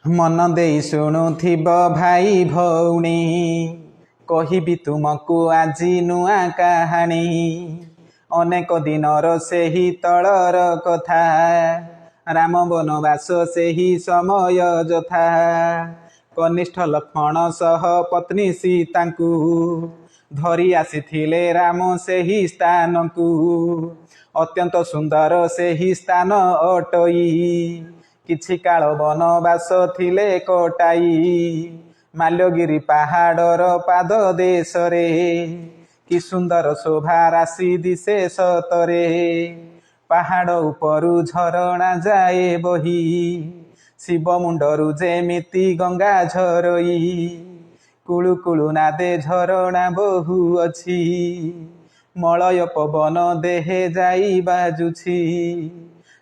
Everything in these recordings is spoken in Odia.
ମନ ଦେଇ ଶୁଣୁଥିବ ଭାଇ ଭଉଣୀ, କହିବି ତୁମକୁ ଆଜି ନୂଆ କାହାଣୀ। ଅନେକ ଦିନର ସେହି ତଳର କଥା, ରାମ ବନବାସ ସେହି ସମୟ ଯଥା। କନିଷ୍ଠ ଲକ୍ଷ୍ମଣ ସହ ପତ୍ନୀ ସୀତାଙ୍କୁ ଧରି ଆସିଥିଲେ ରାମ ସେହି ସ୍ଥାନକୁ। ଅତ୍ୟନ୍ତ ସୁନ୍ଦର ସେହି ସ୍ଥାନ ଅଟଇ, କିଛି କାଳ ବନବାସ ଥିଲେ କଟାଇ। ମାଲ୍ୟଗିରି ପାହାଡ଼ର ପାଦ ଦେଶରେ କି ସୁନ୍ଦର ଶୋଭା ରାଶି ଦିଶେ ସତରେ। ପାହାଡ଼ ଉପରୁ ଝରଣା ଯାଏ ବହି, ଶିବ ମୁଣ୍ଡରୁ ଯେମିତି ଗଙ୍ଗା ଝରଇ। କୁଳୁ କୁଳୁ ନାଦେ ଝରଣା ବହୁଅଛି, ମଳୟ ପବନ ଦେହେ ଯାଇ ବାଜୁଛି।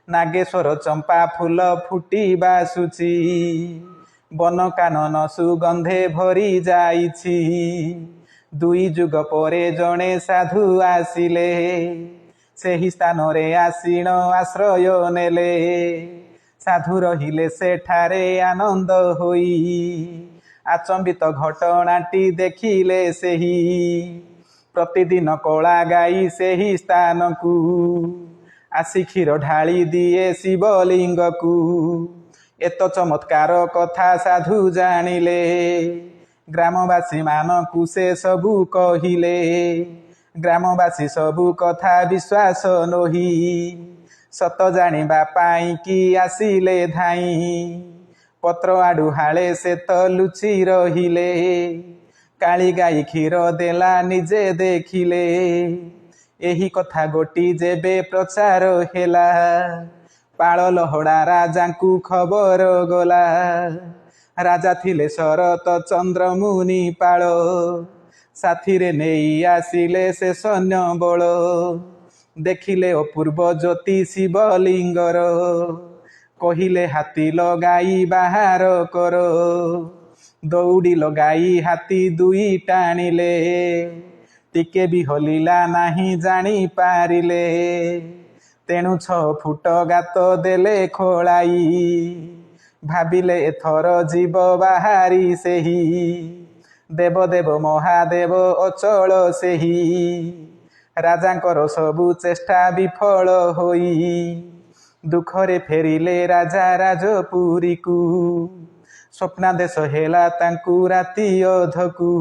ନାଗେଶ୍ୱର ଚମ୍ପା ଫୁଲ ଫୁଟି ବାସୁଛି, ବନ କାନନ ସୁଗନ୍ଧେ ଭରି ଯାଇଛି। ଦୁଇ ଯୁଗ ପରେ ଜଣେ ସାଧୁ ଆସିଲେ, ସେହି ସ୍ଥାନରେ ଆସିଣ ଆଶ୍ରୟ ନେଲେ। ସାଧୁ ରହିଲେ ସେଠାରେ ଆନନ୍ଦ ହୋଇ, ଆଚମ୍ବିତ ଘଟଣାଟି ଦେଖିଲେ ସେହି। ପ୍ରତିଦିନ କଳା ଗାଈ ସେହି ସ୍ଥାନକୁ ଆସି କ୍ଷୀର ଢାଳି ଦିଏ ଶିବଲିଙ୍ଗକୁ। ଏତ ଚମତ୍କାର କଥା ସାଧୁ ଜାଣିଲେ, ଗ୍ରାମବାସୀ ମାନଙ୍କୁ ସେ ସବୁ କହିଲେ। ଗ୍ରାମବାସୀ ସବୁ କଥା ବିଶ୍ୱାସ ନୋହି, ସତ ଜାଣିବା ପାଇଁ କି ଆସିଲେ ଧାଇଁ। ପତ୍ର ଆଢୁଆଳେ ସେ ତ ଲୁଚି ରହିଲେ, କାଳି ଗାଈ କ୍ଷୀର ଦେଲା ନିଜେ ଦେଖିଲେ। ଏହି କଥା ଗୋଟି ଯେବେ ପ୍ରଚାର ହେଲା, ପାଳ ଲହଡ଼ା ରାଜାଙ୍କୁ ଖବର ଗଲା। ରାଜା ଥିଲେ ଶରତ ଚନ୍ଦ୍ର ମୁନି ପାଳ, ସାଥିରେ ନେଇ ଆସିଲେ ସେ ସୈନ୍ୟ ବଳ। ଦେଖିଲେ ଅପୂର୍ବ ଜ୍ୟୋତି ଶିବଲିଙ୍ଗର, କହିଲେ ହାତୀ ଲଗାଇ ବାହାର କର। ଦଉଡ଼ି ଲଗାଇ ହାତୀ ଦୁଇ ଟାଣିଲେ, ଟିକେ ବି ହଲିଲା ନାହିଁ ଜାଣି ପାରିଲେ। ତେଣୁ 6 ଫୁଟ ଗାତ ଦେଲେ ଖୋଳାଇ, ଭାବିଲେ ଏଥର ଯିବ ବାହାରି ସେହି। ଦେବ ଦେବ ମହାଦେବ ଅଚଳ ସେହି। ରାଜାଙ୍କର ସବୁ ଚେଷ୍ଟା ବିଫଳ ହୋଇ ଦୁଃଖରେ ଫେରିଲେ ରାଜା ରାଜପୁରୀକୁ। ସ୍ୱପ୍ନାଦେଶ ହେଲା ତାଙ୍କୁ ରାତି ଅଧକୁ,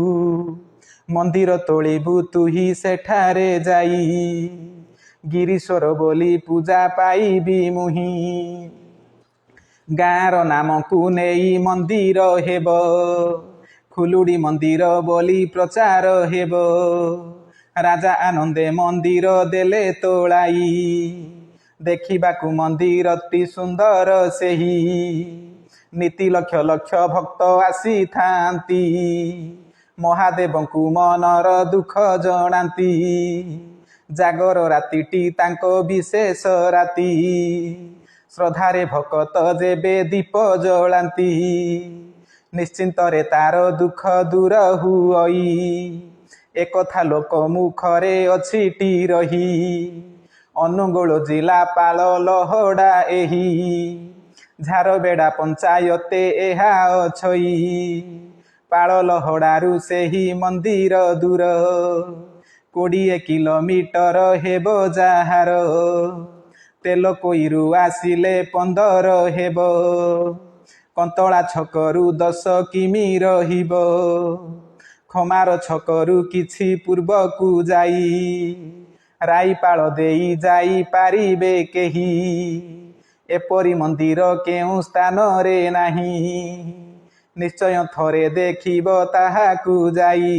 ମନ୍ଦିର ତୋଳିବୁ ତୁହି ସେଠାରେ ଯାଇ, ଗିରୀଶ୍ୱର ବୋଲି ପୂଜା ପାଇବି ମୁହିଁ। ଗାଁର ନାମକୁ ନେଇ ମନ୍ଦିର ହେବ, ଖୁଲୁଡ଼ି ମନ୍ଦିର ବୋଲି ପ୍ରଚାର ହେବ। ରାଜା ଆନନ୍ଦେ ମନ୍ଦିର ଦେଲେ ତୋଳାଇ, ଦେଖିବାକୁ ମନ୍ଦିରଟି ସୁନ୍ଦର ସେହି। ନିତି ଲକ୍ଷ ଲକ୍ଷ ଭକ୍ତ ଆସିଥାନ୍ତି, ମହାଦେବଙ୍କୁ ମନର ଦୁଃଖ ଜଣାନ୍ତି। ଜାଗର ରାତିଟି ତାଙ୍କ ବିଶେଷ ରାତି, ଶ୍ରଦ୍ଧାରେ ଭକତ ଯେବେ ଦୀପ ଜଳାନ୍ତି, ନିଶ୍ଚିନ୍ତରେ ତାର ଦୁଃଖ ଦୂର ହୁଅଇ। ଏକଥା ଲୋକ ମୁଖରେ ଅଛିଟି ରହି, ଅନୁଗୋଳ ଜିଲ୍ଲା ପାଳ ଲହଡ଼ା ଏହି, ଝାରବେଡ଼ା ପଞ୍ଚାୟତେ ଏହା ଅଛଇ। ପାଳ ଲହଡ଼ାରୁ ସେହି ମନ୍ଦିର ଦୂର, 20 କିଲୋମିଟର ହେବ ଯାହାର। ତେଲକୋଇରୁ ଆସିଲେ 15 ହେବ, କନ୍ତଳା ଛକରୁ 10 କିମି ରହିବ। ଖମାର ଛକରୁ କିଛି ପୂର୍ବକୁ ଯାଇ ରାଇପାଳ ଦେଇ ଯାଇପାରିବେ କେହି। ଏପରି ମନ୍ଦିର କେଉଁ ସ୍ଥାନରେ ନାହିଁ, ନିଶ୍ଚୟ ଥରେ ଦେଖିବ ତାହାକୁ ଯାଇ।